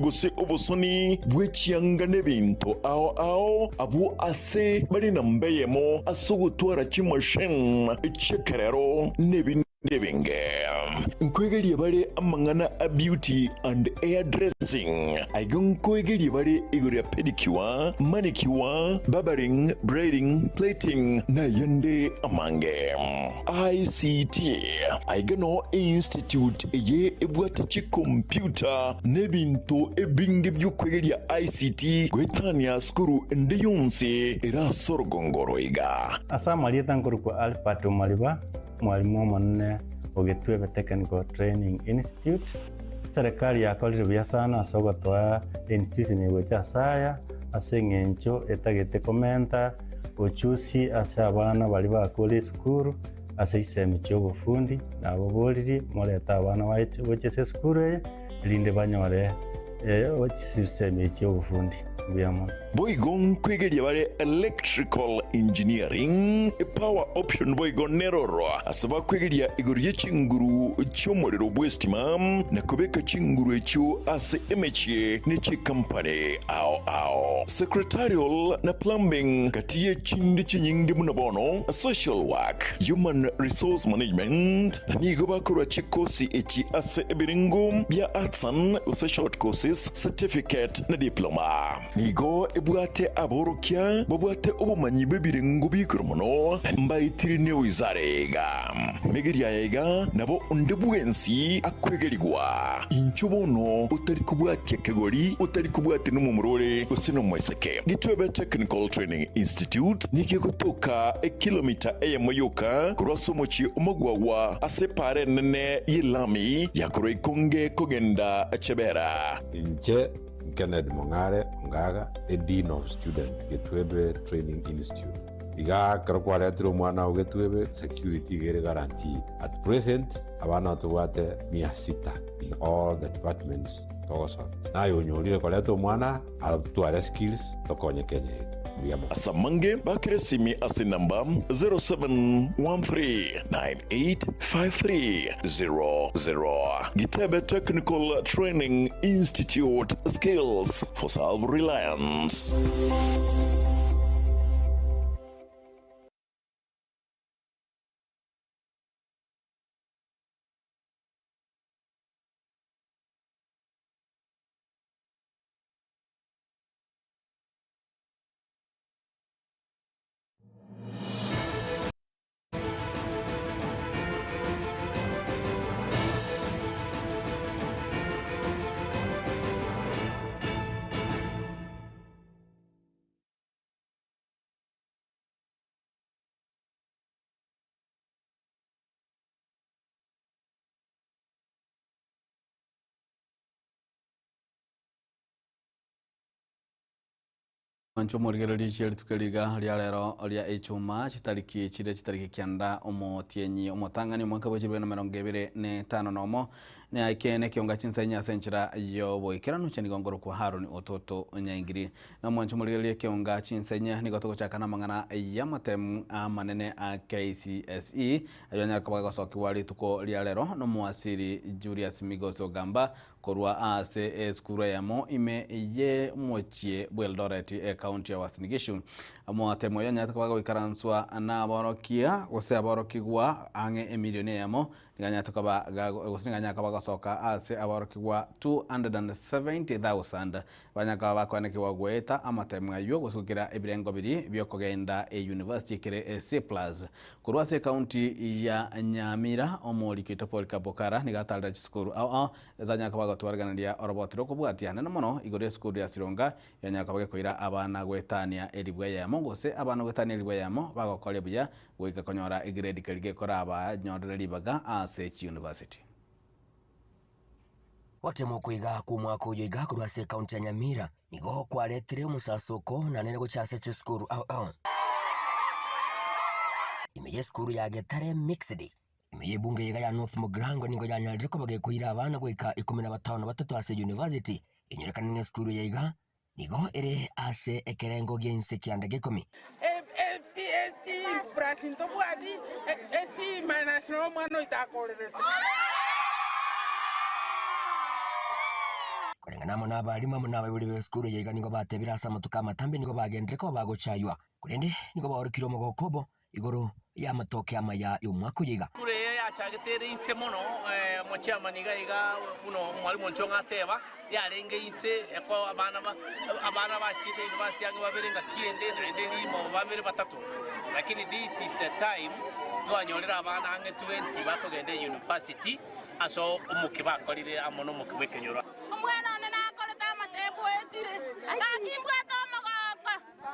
Gose obosoni bwe chianga n'ebinto ao ao, abwo ase bare namba eyemo ase ogotwara chimashini chi'ekerero n'ebinde ebinge. Nkoegeria bare amang'ana a beauty and hair dressing, aiga nkoegeria bare igoro ya pedicure, manicure, barbering, braiding, plaiting na ayande amange. ICT, Aiga noo einstitute eye ebwate chikompiuta na ebinto ebinge bi'okwegeria ICT goetania sukuru ende yonsi ere ase orogongo oro iga. Ase amarieta nkorokwa Albert Omariba, omwalimu omonene o Gitwebe Technical Training Institute. Eserekari yakorire buya sana ase ogotoa einstitution eye gocha ase aya, ase eng'encho etagete komenta Uchusi ase abana baria bakure esukuru ase chisemi chi'obofundi, nababoririe morete abana baye gochia ase esukuru eye, erinde banyore chisemi chi'obofundi. Mbuya mono. Boigo nkwegeria bare electrical engineering, power option boigo neroro ase bakwegeria igoro ye chinguru chi'omorero bw'estima na kobeka chinguru echio ase emechie ne chikampani ao ao. Secretarial na plumbing gati ye chinde chinyinge buna bono social work, human resource management na nigo bakorwa chikosi echi ase ebirengo bia artisan gose short courses, certificate na diploma. Nigo ebwate aborokia babwate obomanyi bw'ebirengo bi'igoro mono na mbaetire newizara iga. Megeria aya iga nabo onde bwensi akwegerigwa. Inchuo bono otari kobwatia kegori, otari kobwatia nomomura ore gose nomoiseke. Gitwebe Technical Training Institute nigo egotoka ekilomita eyemo yoka korwa ase omochie omogwagwa ase epaara enene y'elami ya korwa Ikonge kogenda Chebera. Inche Kennedy Mong'are Ongaga, e Dean of Student, Gitwebe Training Institute. Igaa ekero kwaretire omwana oo Gitwebe, security iga ere guaranteed. At present, abana tobwate mia sita in all the departments togosomia. Naye onyorire koreta omwana atware skills tokonye Kenya yaito. Mbuya mono. Ase amange bakere esimi ase enamba 0713985300. Gitebe Technical Training Institute, skills for self-reliance. Inche omorigereria chie rituko riga ria rero ria Ichuma, chitariki chire chitariki kianda omotienyi omotang'ani omwaka bwe chilifu emerongo ebere na etano na omo, neaike nekionga chinsa inye ase enchera y'oboikeranu, inche nigo nkorokwa Haroni Ototo Nyaingiri. Na omwanche omorigereria ekionga chinsa inye nigo togochaka namang'ana y'amatemu amanene a KCSE ayio anyare koba agosokigwa rituko ria rero nomoasiri Julius Migos Ogamba Korwa ase esukuru eyemo ime y'omochie bw'Eldoret, ekaunti ya Uasin Gishu, omotemu oyo onyarete koba goikaranswa naborokia gose aborokigwa ang'e emilioni eyemo, nigo anyarete koba gose nigo anyare koba gosoka ase aborokigwa 270,000 banyare koba bakoanekigwa goeta amatemu ayio gose gokira ebirengo biria biokogenda eyunivasiti ekere C plus. Korwa ase ekaunti ya Nyamira, omoriki oito Paul Kabokara nigo atarire chisukuru ao ao ase koba gotwariganaria oroboti rw'okobwatia nene mono igoro y'esukuru ya Sironga yanyara koba gekoira abana goetania elifu eyemo gose abana goetania elifu eyemo bagokoria buya goika konyora egrade keria gekorabanyorere ribaga ase chiuniversity. Gotema okoiga kw'omwaka oyo iga korwa ase ekaunti ya Nyamira nigo kwaretire omosasoko na nere gochia ase chisukuru ao ao. Ime y'esukuru ya Getare Mixed, ime y'ebunge iga ya North Mugirango nigo yanyarire koba gekoira abana goika ikomi na batano na batato ase university, enyorekane ng'a esukuru eye iga nigo ere ase ekerengo gi'ense kianda gekomi. Koreng'ana Koreng'ana amo nabarimu amo nabaibori b'esukuru eye iga nigo batebire ase amatuko amatambe nigo bagenderere koba bagochaywa, korende nigo baorokirie omogoko obo igoro y'amatoke amaya y'omwaka oyo iga. Esukuru eye yachagete ere inse mono, omochairman iga iga buna omwalimu Onchong'a ateba, yarenge inse eko abana ba abana bachiete university ang'e babere ngaki ende naende rimo babere batato. Lakini this is the time twanyorire abana ang'e 20 bakogenda university ase omokia bakorire amo nomokia bw'ekenyoro. Omwana one nakorete amatebu oetire, gaki mbwate omogoko,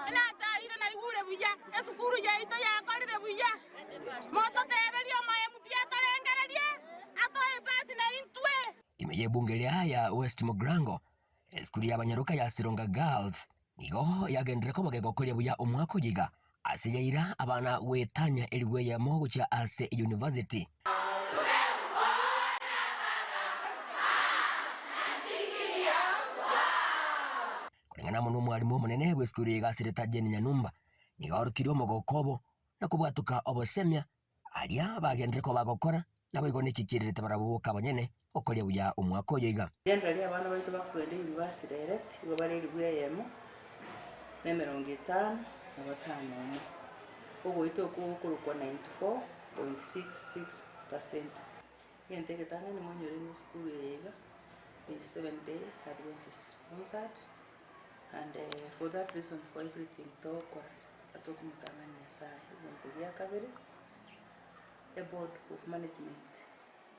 inachaire naigure buya, esukuru yaito yakorire buya. Mototeberie omoemu pi atorengererie, atoe epasi na intwe. Ime y'ebunge eria ya West Mugirango, esukuru y'abanyaroka ya Sironga Girls nigo yagenderire koba gegokoria buya omwaka oyo iga ase yaira abana goetania elifu eyemo gochia ase eyunivasiti. Koreng'ana amo nomwalimu omonene bw'esukuru eye Gasireta Jane Nyanumba, nigo aorokirie omogoko obo na kobwatoka obosemia aria bagenderere koba bagokora, naboigo neki kiererete barabwo boka abanyene gokoria buya omwaka oyo iga. Generally abana baito bakogenda university direct igo bare elifu eyemo na emerongo etano na batano omo. Ogoita okwo gokorokwa 94.66%. Egento egetang'ani monyore ng'a esukuru eye iga is Seventh Day Adventist sponsored and for that reason for everything togokora atokomotang'ani Nyasaye. Egento gia kabere, eboard of management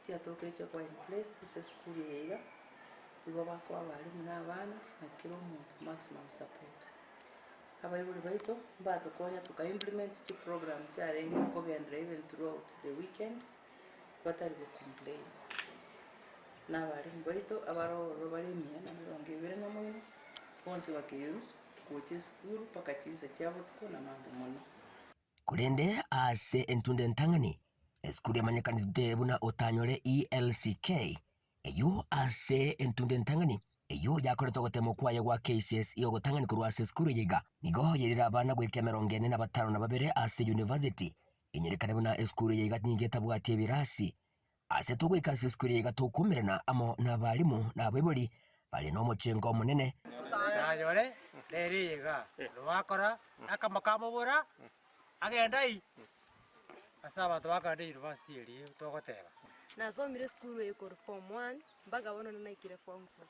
chiatokire chiakoba in place ase esukuru eye iga, igo bakoa abalimu na abana na kera omonto maximum support. Abaibori baito mbatokonya toka implement chiprogram chiarenge kogenderera even throughout the weekend batari go complain. Na abalimu baito abare ororo bare emia na emerongo ebere na moino, bonsi bakerwa gocha esukuru mpaka chinsa chia botuko na mambia mono. Korende ase entunda entang'ani, esukuru emanyekanete buna otanyore ELCK, Eyio ase entunda entang'ani, eyio yakorete ogoteemwa kwaye gwa KCSE ogotang'ani korwa ase esukuru eye iga, nigo yairire abana goika emerongo ene na batano na babere ase university. Enyerekane buna esukuru eye iga nigo etabwati ebirasi. Ase togoika ase esukuru eye iga tokumerana amo nabalimu na abaibori bare nomochengo omonene. Tayore nere iga, rwakora akamokamobora, agenda ai. Ase abanto bakagenda university eria togoteba. Nasomire esukuru eye korwa form one mpaka bono naikire form four.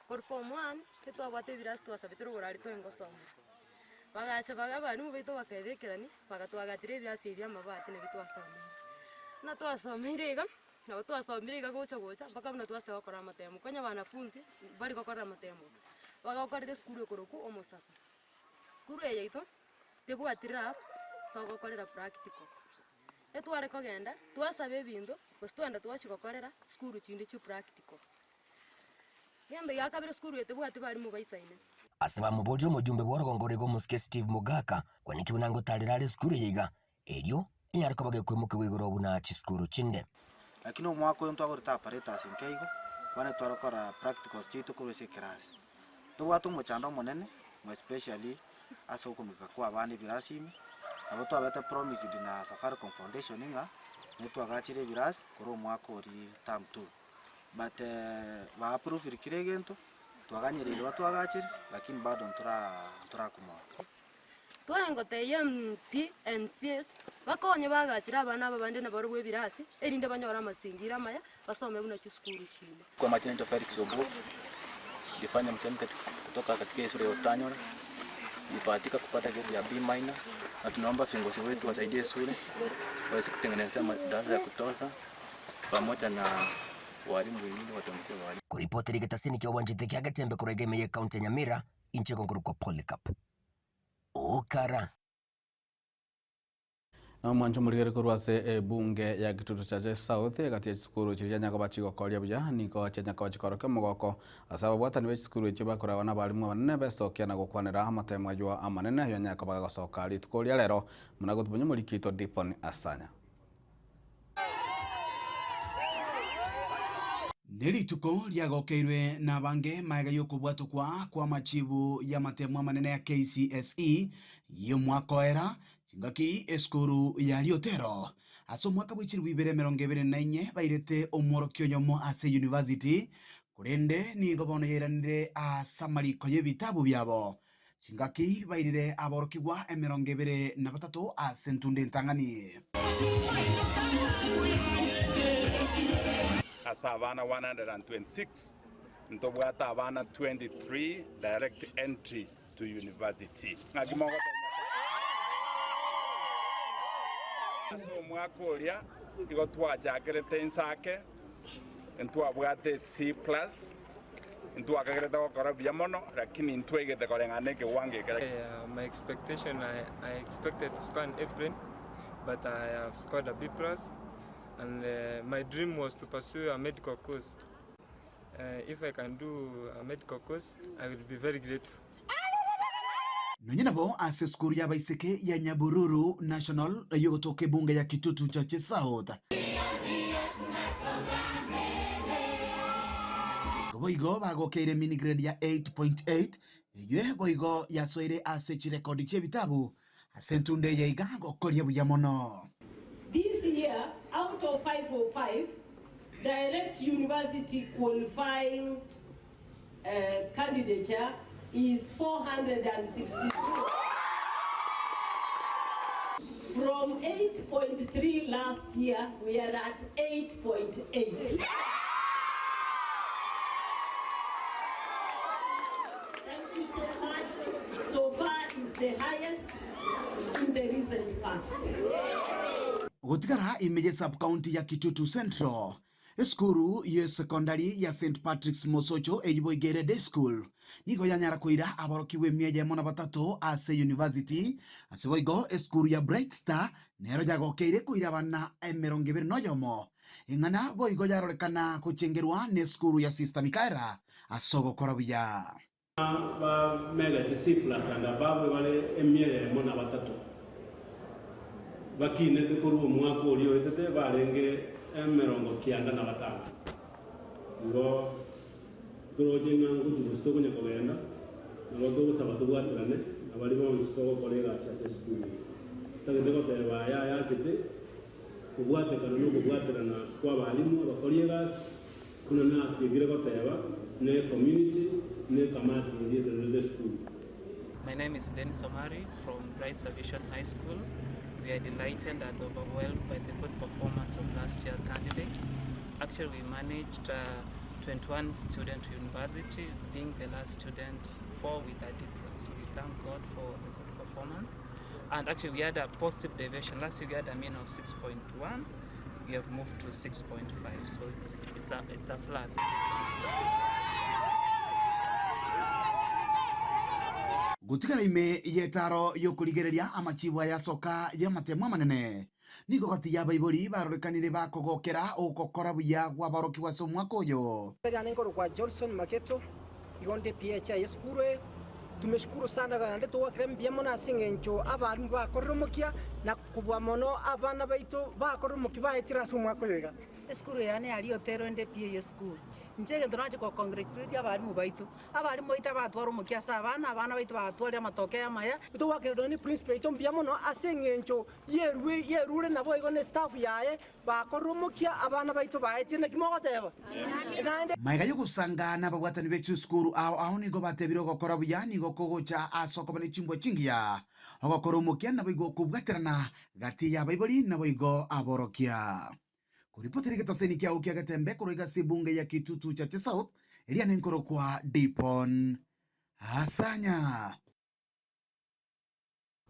Korwa form one, titwabwate ebirasi twasabete rogoro aria tore ngosomera. Bagacha baga abalimu baito bakaebekerania, bagatwagachera ebirasi ebi bia amabati nabio twasomeire. Buna twasomeire iga, nabo twasomire iga gocha gocha mpaka buna twasete gokora amatemo. Konya abanafunzi, mbari gokorera amatemo, bagakorera esukuru ekorokwa omosasa. Esukuru eye yaito. Tebwati lab togokorera practical. Etware kogenda twasaba ebinto gose twagenda twachia gokorera sukuru chinde chia practical. Egento gia kabere sukuru eye tebwati barimu baisaine. Ase bamoborire omojumbe bw'orogongo ore iga omosike Steve Mogaka, kwaneki buna ngotarera are esukuru eye iga, erio enyare koba gekoimokigwa igoro buna chisukuru chinde. Lakini omwaka oyo ntwagorete apparatus nke igo, bono tware gokora practicals chiaito korwa ase ekerasi. Tobwate omochando omonene, more especially ase okomika kwa abana ebirasi ime, nabo twabete promised na Safaricom Foundation ng'a netwagachire ebirasi korwa omwaka oria term two. But ba approvire kera egento, twaganyereire batwagachere, lakini bado ntora ntorakomoa. Twarengotebia MP, MCAs, bakonye bagachere abana aba bande nabarobwo ebirasi, erinde banyore amasingira amaya, basome buna chisukuru chinde. Kwa majina naitwa Felix Obuo, nilifanya mtihani kutoka katika shule ya Otanyora, nilibahatika kupata grade ya B minor, na tunaomba viongozi wetu wasaidie shule waweze kutengenezea madarasa ya kutosha pamoja na walimu wengine watuongezee walimu. Koripotera egetasini kia obwanchete kia Getembe korwa iga ime y'Ecounty ya Nyamira, inche nkorokwa Polycarp Okara. Na omwancho omorigeri korwa ase ebunge ya Kitutu Chache South egati ya chisukuru chiria chianyakoba chigokoria buya nigo chianyakoba chikorokia omogoko ase ababwatani be chisukuru echio bakoragwa nabarimu abanene besokia na gokwanera amatemo ayio amanene ayio anyakoba gagosoka rituko ria rero buna gotubonya omoriki oito Dipon Asanya. Nerituko riagokeirwe nabange magega y'okobwatokwa kw'amachibu y'amatemo amanene ya KCSE y'omwaka oera, chingaki esukuru ya Riotero ase omwaka bwe chilifu ibere emerongo ebere na inye bairete omworokia oyomo ase university. Korende nigo bono yairanire ase amariko y'ebitabu biabo, chingaki bairire aborokigwa 23 ase entunda entang'ani. Ase abana 126 ntobwate abana 23 direct entry to university. Ng'aki mogotebia Nyasae? Ase omwaka oria igo twachakerete inse ake, ntwabwate C plus, ntwakagerete gokora buya mono, lakini ntwaigete koreng'ana nekewango ekere. My expectation, I, I expected to score an A plain, but I have scored a B plus. And uh, my dream was to pursue a medical course. Uh, if I can do a medical course, I will be very grateful. Nonye nabo ase esukuru y'abaiseke ya Nyabururu National eyogotoka ebunge ya Kitutu Chache South. Boigo bagokeire mini grade ya 8.8 eywe boigo yasoire ase chirekodi chi'ebitabu ase entunda eye iga gokoria buya mono. This year, out of 505 direct university qualifying uh, candidature is 462. From 8.3 last year, we are at 8.8. Thank you so much. So far is the highest in the recent past. Gotigara ime ye sub-county ya Kitutu Central, esukuru ye secondary ya St Patrick's Mosocho eyio boigo ere day school nigo yanyara koira aborokigwa 103 ase university. Ase boigo esukuru ya Bright Star nero yagokeire koira abana 21 eng'ana boigo yarorekana gochengerwa na esukuru ya Sister Micaela ase ogokora buya. Ba megati C plus and above bare 103 bakinete korwa omwaka oria oetete barenge 95. Igo toroche ng'a ngochi tokonya kogenda nabo togosaba tobwaterane nabari bonsi togokora egasi ase esukuru eye tagete goteba aya yachete kobwatekana na okobwaterana kwa abarimu abakori egasi kuna natiegire goteba ne community ne kamati eria etererete esukuru. My name is Dennis Omari from Bright Salvation High School. We are delighted and overwhelmed by the good performance of last year candidates. Actually, we managed 21 students to university, being the last student, 4 with a difference. So we thank God for the good performance. And actually, we had a positive deviation. Last year, we had a mean of 6.1. We have moved to 6.5, so it's a plus. Gotigara ime yetaro yokorigereria amachibu ayasoka y'amatemo amanene nigo gati y'abaibori barorekanire bakogokera ogokora buya gwabarokigwa ase omwaka oyo. Nengoro kwa Johnson Maketo igonde PHI esukuru. Tumeshukuru sana gande twakire mbia mono ase eng'encho abarimu bakorire omokia na kubwa mono abana baito bakorire omokia baetire ase omwaka oyo iga. Esukuru yane yari otero ende PA esukuru inche egento nache ko congratulate abarimu baitu, abarimu baitu abatwara omokia ase abana, abana baitu batware amatokeo amaya. Twakire ni principal ito mbia mono ase eng'encho yerue yerure nabo igo ne staff yaye bakorire omokia abana baitu baetire naki mogoteba naende. Maega yogosanga n'ababwatani b'echisukuru ao ao nigo batebire ogokora buya nigo kogocha ase okoba ne chimbwa chingiya ogokora omokia nabo igo okobwaterana gati y'abaibori nabo igo aborokia. Kuripotera getaseni kiao kia Getembe korwa ase ebunge ya Kitutu Chache South, eria nenkoro kwa Dipon Asanya.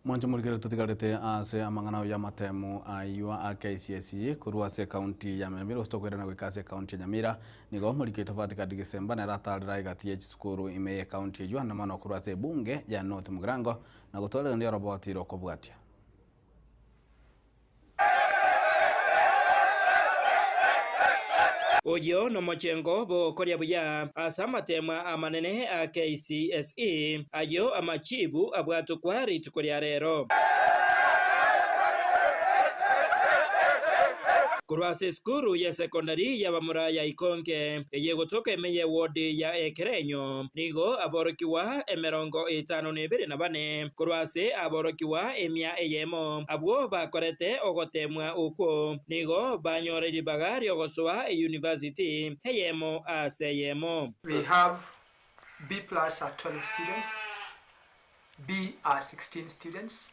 Mwancho murikire tutigarete ase amang'ana ya matemu aywa a KCSE korwa ase county ya Nyamira ositokwera na gwika ase county ya Nyamira nigo murikire tofauti kadi Gisemba neratarera igati ya chisukuru ime ya county eywo andamano korwa ase ebunge ya North Mugirango na gotwarera ndio roboti rokobwatia. Oyo nomochengo bokoria buya ase amatema amanene a KCSE ayo amachibu abwatukwa rituko rya rero. Korwa ase esukuru ye secondary y'abamura ya Ikonge, eye egotoka ime y'ewodi ya Ekerenyo, nigo aborokigwa emerongo etano na ebere na bane korwa ase aborokigwa emia eyemo abwo bakorete ogoteemwa okwo, nigo banyora ribaga ri'ogosoa eyunivasiti eyemo ase eyemo. We have B plus are 12 students, B are 16 students,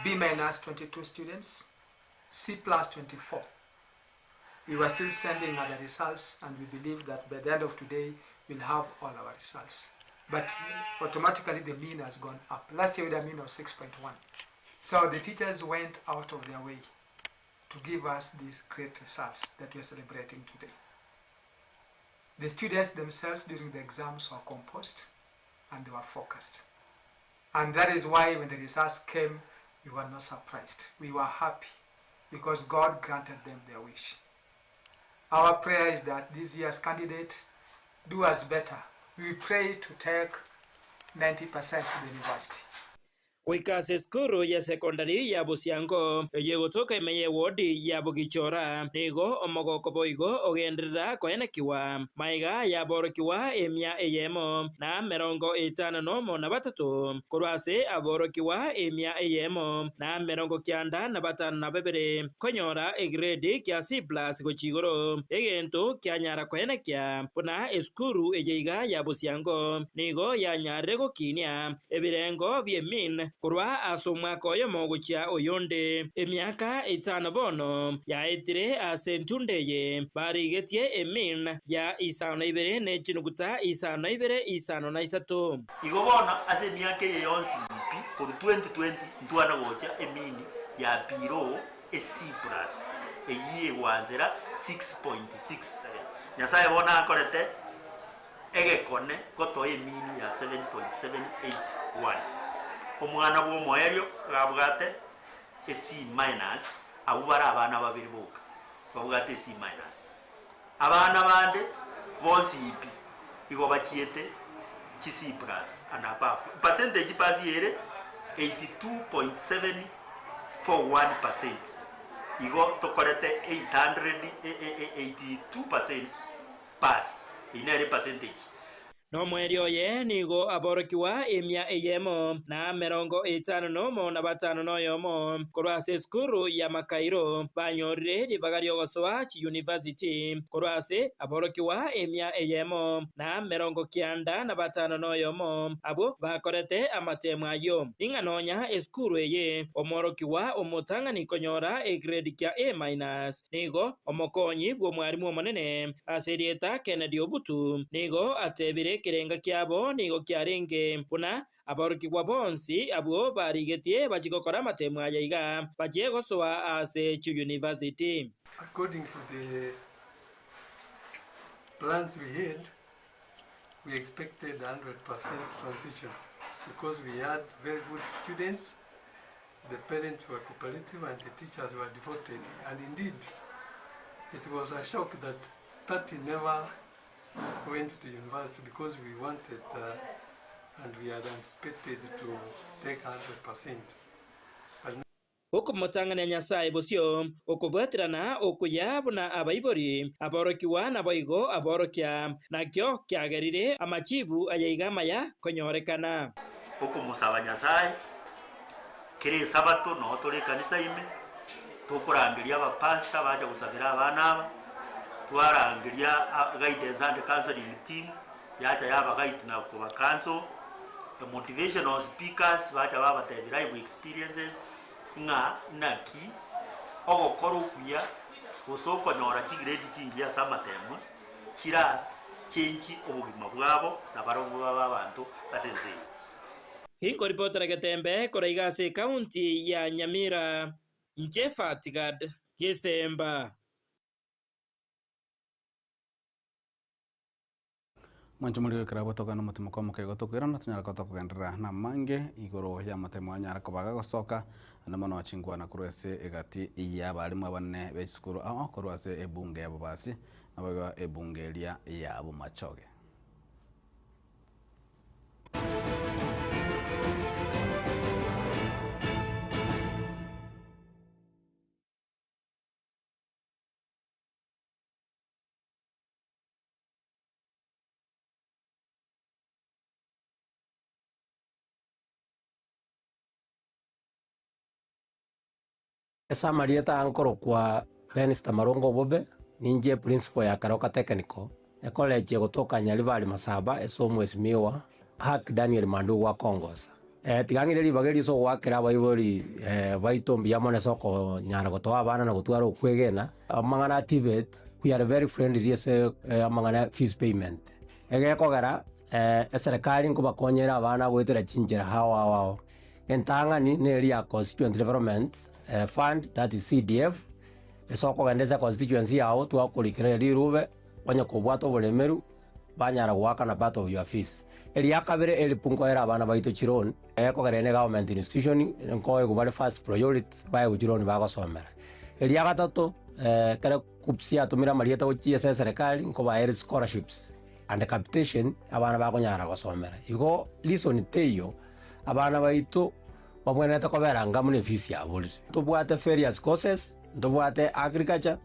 B minus 22 students, C plus 24. We were still sending other results and we believe that by the end of today we'll have all our results. But automatically the mean has gone up. Last year we had a mean of 6.1. So the teachers went out of their way to give us these great results that we are celebrating today. The students themselves during the exams were composed and they were focused. And that is why when the results came, we were not surprised. We were happy because God granted them their wish. Our prayer is that this year's candidate do us better. We pray to take 90% to the university. Goika ase esukuru ye secondary ya Bosiango, eye egotoka ime y'ewodi ya Bogichora, nigo omogoko boigo ogenderera koenekiwa. Maiga yaborokigwa emia eyemo na emerongo etano nomo na batato, korwa ase aborokigwa emia eyemo na emerongo kianda na batano na babere, konyora egrade kia C plus gochia igoro, egento kianyara koenekia buna esukuru eye iga ya Bosiango nigo yanyarire gokinia ebirengo bi'emean korwa ase omwaka oyomo gochia oyonde. Emiaka etano bono yaetire ase entunda eye, barigetie emean ya isano na ibere ne chinuguta isano na ibere isano na isato. Igo bono ase emiaka eye yonsi pi korwa 2020 ntwana gocha emean ya below e C plus eyio egwanzera 6.6. Nyasaye bono akorete egekone gotoa emean ya 7.781. Omwana bw'omoerio gabwate e C minus, abwo bare abana babere boka babwate e C minus. Abana bande bonsi pi igo bachiete chi C plus and above. Percentage pasi ere 82.741%. Igo tokorete 882% pass. Eyio nere percentage. Nomoerio oye nigo aborokigwa emia eyemo na emerongo etano nomo na batano na oyomo korwa ase esukuru ya Makairo banyorire ribaga ri'ogosoa chiyunivasiti korwa ase aborokigwa emia eyemo na emerongo kianda na batano na oyomo abwo bakorete amatemo ayio. Ing'a nonya esukuru eye omworokigwa omotang'ani konyora egrade kia A minus nigo omokonyi bw'omwarimu omonene ase erieta Kennedy Obutu nigo atebire ekerenga kiabo nigo kiarenge buna aborokigwa bonsi abwo barigetie bachie gokora amatemo aya iga bachie gosoa ase chiyunivasiti. According to the plans we had, we expected 100% transition because we had very good students, the parents were cooperative and the teachers were devoted. And indeed, it was a shock that 30 never went to university because we wanted and we had anticipated to take 100%. But Okomotang'ania Nyasae bosio, okobwaterana okuya buna abaibori, aborokigwa naboigo aborokia, nakio kiagerire amachibu aya iga amaya konyorekana. Okomosaba Nyasae, kera esabato noo tore ekanisa ime, tokorangeria abapastor bacha gosabera abana aba, twarangeria guidance and counseling team yacha yaba guide na koba counsel, motivational speakers bacha babatebia life experiences ng'a naki ogokora okuya gose okonyora chigrade chingiya ase amatemo chira change obogima bwabo na barobwo babe abanto ase ense eye. Inkoripotera Getembe koraiga ase ekaunti ya Nyamira, inche Fatigad Gesemba. Mwancho muri gwekera gotoka n'omotima kwa omokaigo tokoirana tonyara kota kogenderera na amange igoro ya amatemo anyara kobaga gosoka ande mono chingwana korwa ase egati ya abarimu abanene ba esukuru ao korwa ase ebunge ya Bobasi naboigo ebunge eria ya Bomachoge. Ase amarieta ankorokwa Benista Marongo Obobe, ninche principal ya Keroka Technical, ecollege egotoka Nyaribari Masaba ase omwesimigwa Hack Daniel Mandugu akongosa. Eh, tiga ng'ire ribaga eri ase ogoakera abaibori baito mbuya mono ase okonyara gotoa abana na gotwara okwegena. Amang'ana a TVET, we are very friendly ase amang'ana ya fees payment. Egekogera eserekari nkobakonyera abana goetera chinchera ao ao ao. Entang'ani neri ya Constituent Development Fund, that is CDF, ase okogenda ase econstituency yao twakorikera rirube onye kobwate oboremeru banyara goakana part of your fees. Eria kabere help nkoera abana baito chiloan, ekogera ere ne government institution nkoegwa bare first priority baegwe chiloan bagosomera. Eria gatato ekero KUCCPS yatomire amarieta gochia ase eserekari nkobaere scholarships and capitation abana bakonyara gosomera. Igo reason teiyo abana baito babwenerete kobera anga buna efees yaborire. Ntobwate various courses, ntobwate agriculture,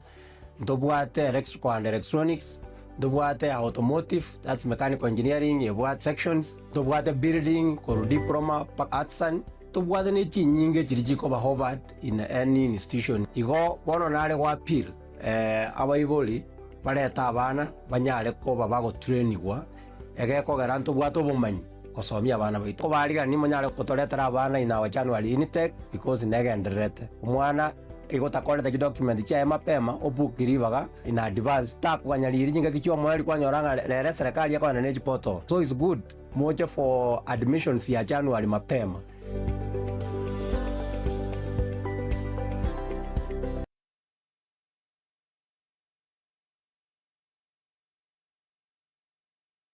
ntobwate electrical and electronics, ntobwate automotive, that's mechanical engineering ebwate sections, ntobwate building korwa diploma mpaka artisan, ntobwate na chinyinge chiria chikoba offered in any institution. Igo bono nare go appeal abaibori barete abana banyare koba bagotrainigwa egekogera ntobwate obomanyi gosomia abana baito. Kobarigani monyare gotoretera abana in our January intake because negendererete. Omwana igo otakorete chidocument chiaye mapema obook ribaga in advance takoganya riria chingaki chia omoerio kwanyora ng'a rero eserekari ekoenda ne chiportal. So it's good moche for admissions ya January mapema.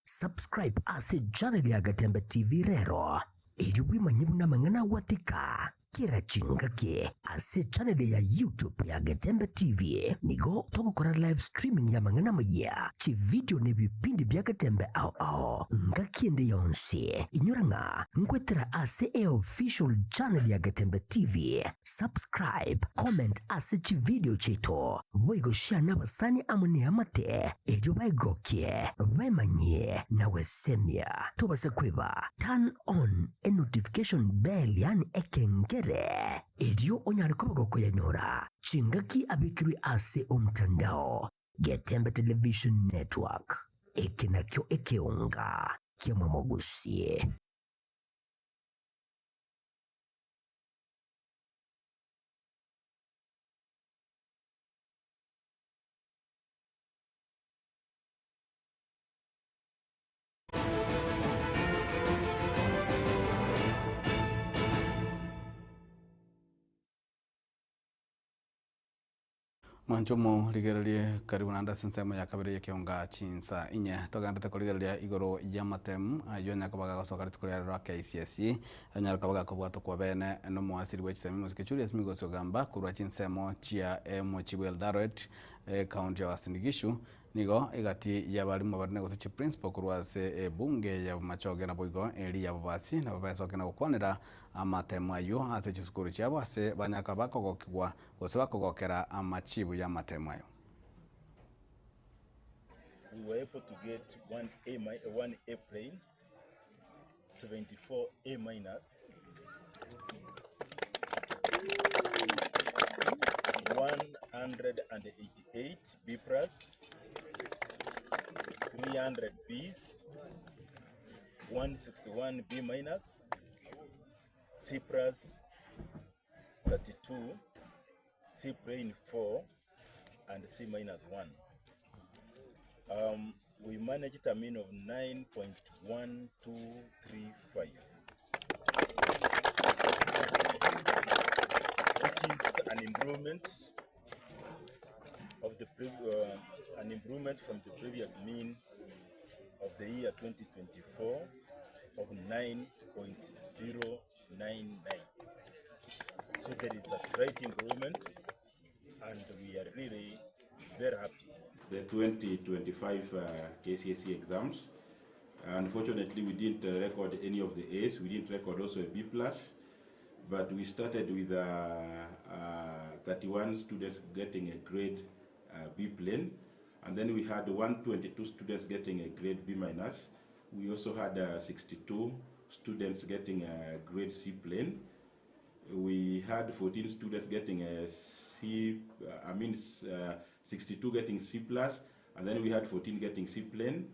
Subscribe ase channel ya Gatembe TV rero, erio bwemanye buna amang'ana agwatika kera chingaki ase channel ya YouTube ya Getembe TV. Nigo togokora live streaming y'amang'ana amayia, chividio na ebipindi bia Getembe ao ao ngaki ende yonsi. Inyora ng'a nkwetera ase eofficial channel ya Getembe TV. Subscribe, comment ase chividio chiaito, boigo share nabasani amo neamate erio baegokie, baemanyie na gwesemia. Tobase kweba, turn on e notification bell yaani ekengere, erio onyare koba gokoyanyora chingaki abekirwe ase omtandao. Getembe Television Network, eke nakio ekeonga ki'amamogusie. Mwanche omorigererie karibu naende ase ensemo ya kabere y'ekeonga chinsa inye. Togenderete korigereria igoro y'amatemu ayio onye koba gagosoka rituko ria rero KCSE anyare koba gakobwatwa kwa bene nomoasiri bwe chisemi mosike Julius Migosi Ogamba korwa chinsemo chia emochi bwa Eldoret ecounty ya Uasin Gishu Nigo egati y'abalimu abanene gose chiprinciple korwa ase ebunge ya Bomachoge naboigo eri ya Bobasi nabo besoke na gokwanera amatemo ayio ase chisukuru chiabo ase banyaka bakogokigwa gose bakogokera amachibu y'amatemo ayo. We were able to get one A, one A plane, 74 A minus, 188 B plus, 300 Bs, 161 B minus, C plus 32, C plane 4, and C minus 1. We managed a mean of 9.1235, which is an improvement of the an improvement from the previous mean of the year 2024 of 9.099. So there is a slight improvement, and we are really very happy. The 2025 KCSE exams. Unfortunately, we didn't record any of the A's. We didn't record also a B plus, but we started with 31 students getting a grade B plane, and then we had 122 students getting a grade B minus. We also had 62 students getting a grade C plane. We had 14 students getting a C, I mean 62 getting C plus, and then we had 14 getting C plain,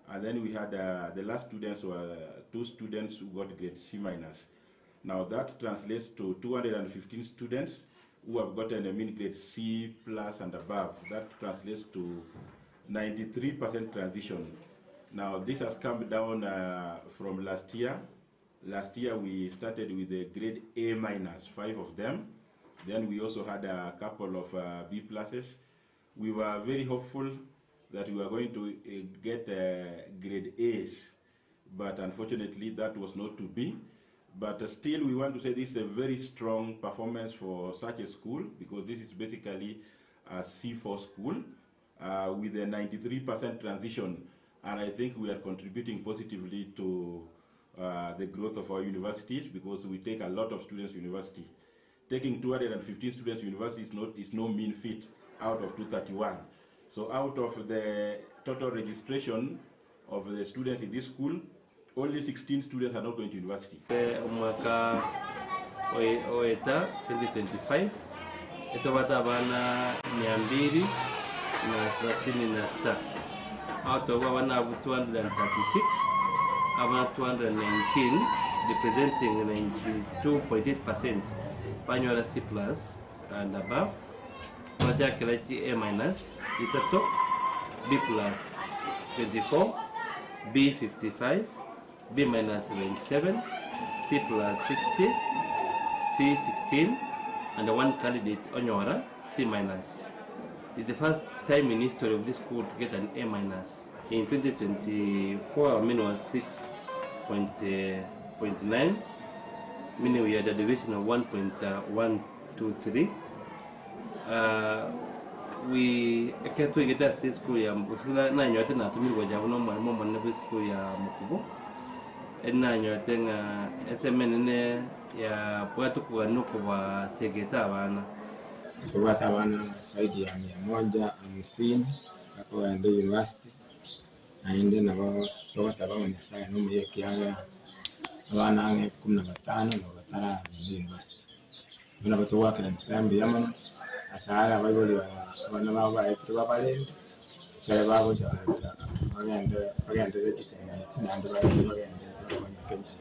and then we had the last students were 2 students who got grade C minus. Now that translates to 215 students who have gotten a mean grade C plus and above. That translates to 93% transition. Now this has come down from last year. Last year we started with a grade A minus, 5 of them. Then we also had a couple of B pluses. We were very hopeful that we were going to get grade A's, but unfortunately that was not to be. But still we want to say this is a very strong performance for such a school, because this is basically a C4 school with a 93% transition. And I think we are contributing positively to the growth of our universities, because we take a lot of students to university. Taking 215 students to university is no mean feat out of 231. So out of the total registration of the students in this school, only 16 students are not going to university. Omwaka oeta 2025 etobata abana 236, out of abana 236, abana 219 representing 92.8% banyola C plus and above, bajakela chi A minus isato, B plus 24, B 55, B minus 77, C plus 60, C 16, and one candidate Onyora C minus. It's the first time in history of this school to get an A minus. In 2024, our mean was 6.9, meaning we had a deviation of 1.123. We eketwigete ase school ya Mkusila nanyote natumirwa jabo no mwalimu omonene bwa school ya Mukubo enanyote ng'a esemenene ya bwatukugana okubasegeta abana tubwate abana zaidi ya 150 bakogenda university naende nabo togotaba Nyasaye nomuya ekiagera abana ang'e 15 nabo bataragenda university. Bono nabo togwakera Nyasaye mbuya mono ase aya abaibori abana babo baetire babarende ekero bagocha bagendere chiseng'eti naende baete bagende bakonye Kenya.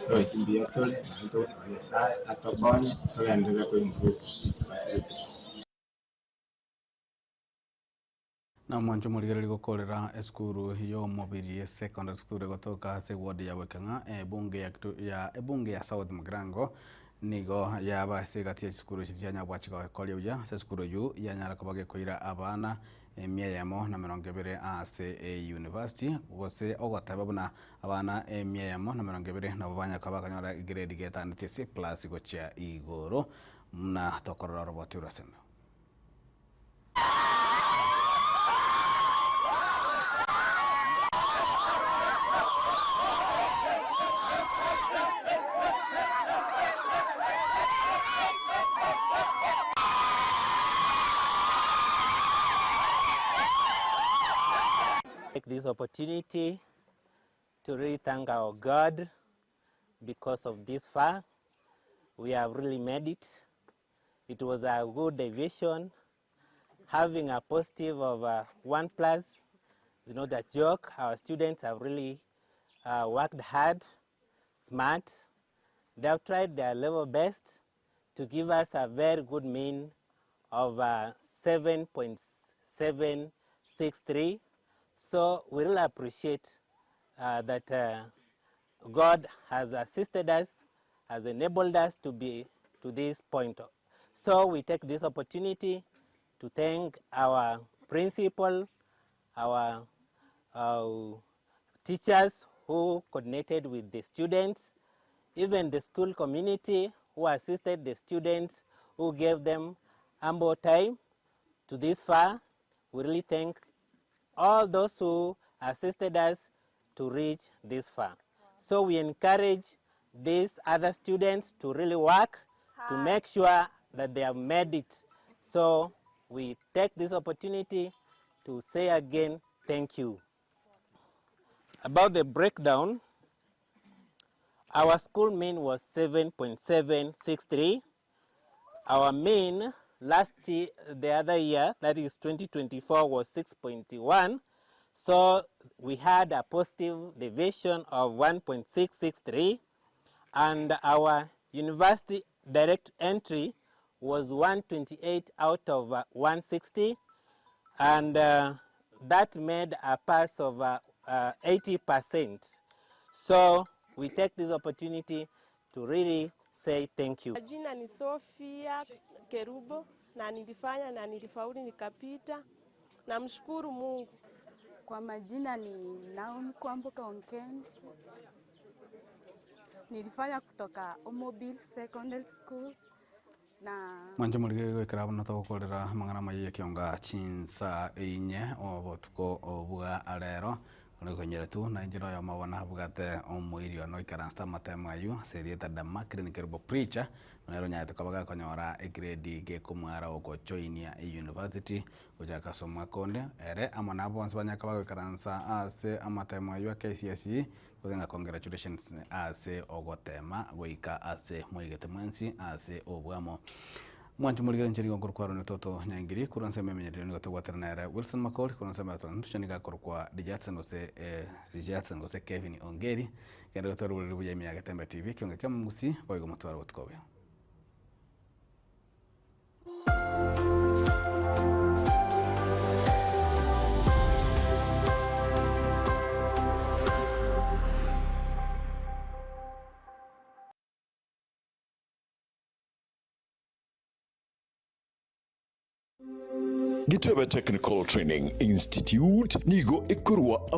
Roisi mbuya tore naende togosaba Nyasaye atokonye togenderere koimprove rituko. Na mwancho morigereri gokorera esukuru y'omobiri secondary school egotoka ase ward ya Bwekang'a ebunge ya South Mugirango nigo yaba ase egati ya chisukuru echi chianyabwachika gokoria buya ase esukuru eywo yanyara koba gekoira abana 120 ase university gose ogoteba buna abana 120 nabo banyaka bakanyora grade getanete C plus gochia igoro muna tokorora roboti uraseme. Take this opportunity to really thank our God because of this far. We have really made it. It was a good division. Having a positive of 1+ is not a joke. Our students have really worked hard, smart. They have tried their level best to give us a very good mean of 7.763. So we really appreciate that God has assisted us, has enabled us to be to this point. So we take this opportunity to thank our principal, our teachers who coordinated with the students, even the school community who assisted the students, who gave them ample time to this far. We really thank all those who assisted us to reach this far. So we encourage these other students to really work to make sure that they have made it. So we take this opportunity to say again, thank you. About the breakdown Our school mean was 7.763. Our mean last year, the other year, that is 2024, was 6.1. So we had a positive deviation of 1.663, and our university direct entry was 128 out of 160, and that made a pass of 80%. So we take this opportunity to really say thank you. Jina ni Sofia Kerubo na nilifanya na nilifaulu nikapita. Namshukuru Mungu. Kwa majina ni Naomi Kwamboka Onkendi. Nilifanya kutoka Omobil Secondary School na Mwanche morige gwikira buno togokorera amang'ana maye ekionga chinsa einye obotuko obwa rero orikonyera tu na enchera oyomo bono abwate omoirio noikaransa amatemo aywo ase erieta Damakrin Kerubo Preacher nero onyarete koba gakonyora egrade gekomwara ogojoinia eyunivasity gochaka ase omwaka onde ere amo nabo bonsi banyare koba bagoikaransa ase amatemo aywo a KCSE gotenga congratulations ase ogotema goika ase moigete mwensi ase obwamo. Mwanche morigere inche nigo nkorokwa Aaron Ototo Nyaingiri korwa ensemo emenyereri nigo togwatera nere Wilson Makori korwa ensemo ya Transmission nigo akorokwa Richardson gose Richardson gose Kevin Ongeri genda gotwara oboriri buya ime ya Getembe TV ekionge kia omogusi boigo motware obotuko obuya. Gitebe Technical Training Institute nigo ekorwa.